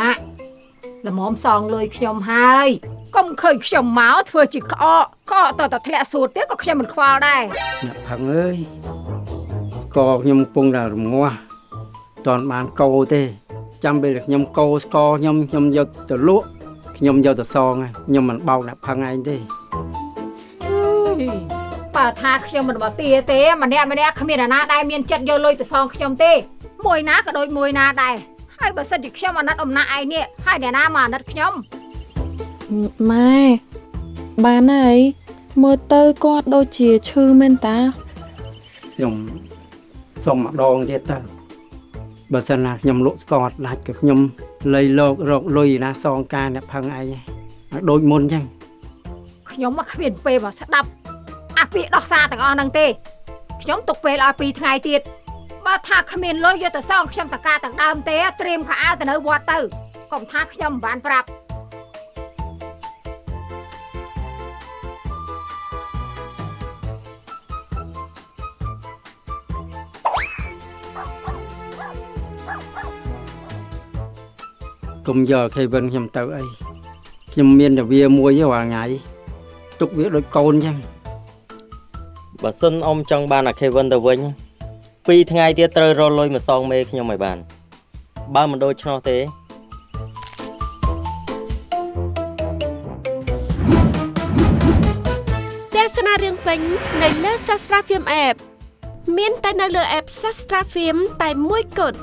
ណាក់ល្មមសងលុយខ្ញុំហើយកុំឃើញខ្ញុំមកធ្វើជាក្អកក្អកតតែធ្លាក់សួតទៀតក៏ខ្ញុំមិនខ្វល់ដែរ អ្នកផឹងអើយ កខ្ញុំកំពុងតែរងាស់តន់បានកោទេ ចាំពេលខ្ញុំកោស្ករខ្ញុំខ្ញុំយកទៅលក់ខ្ញុំយកទៅសងហើយខ្ញុំមិនបោកអ្នកផឹងឯងទេ បើថាខ្ញុំមិនមកទាទេម្នាក់ម្នាក់គ្មានអាណាដែលមានចិត្តយកលុយទៅសងខ្ញុំទេមួយណាក៏ដូចមួយណាដែរហើយបើសិនជាខ្ញុំអាណិតអំណាចឯងនេះហើយអ្នកណាមកអាណិតខ្ញុំ ម៉ែបានហើយមើលទៅគាត់ដូចជាឈឺមែនតា ខ្ញុំសុំម្ដងទៀតទៅបើសិនណាខ្ញុំលក់ស្ករអត់ដាច់ក៏ខ្ញុំលៃលោករកលុយណាសងការអ្នកផឹងឯងឲ្យដូចមុនអញ្ចឹង ខ្ញុំមកគ្មានពេលមកស្ដាប់អាពាក្យដោះសារទាំងអស់ហ្នឹងទេខ្ញុំទុកពេលឲ្យ2ថ្ងៃទៀតបើថាគ្មានលុយយកទៅសងខ្ញុំតកាទាំងដើមទេត្រៀមខោអាវទៅនៅវត្តទៅកុំថាខ្ញុំមិនបានប្រាប់ កុំយកខេវិនខ្ញុំទៅអីខ្ញុំមានតែវាមួយទេរាល់ថ្ងៃទុកវាដូចកូនអញ្ចឹង បើសិនអ៊ំចង់បានអា Kevin ទៅវិញ2ថ្ងៃទៀតត្រូវរកលុយមកសងមេខ្ញុំឲ្យបានបើមិនដូច្នោះទេ ទស្សនារឿងពេញនៅលើ Sastra Film App មានតែនៅលើ app Sastra Film តែមួយគត់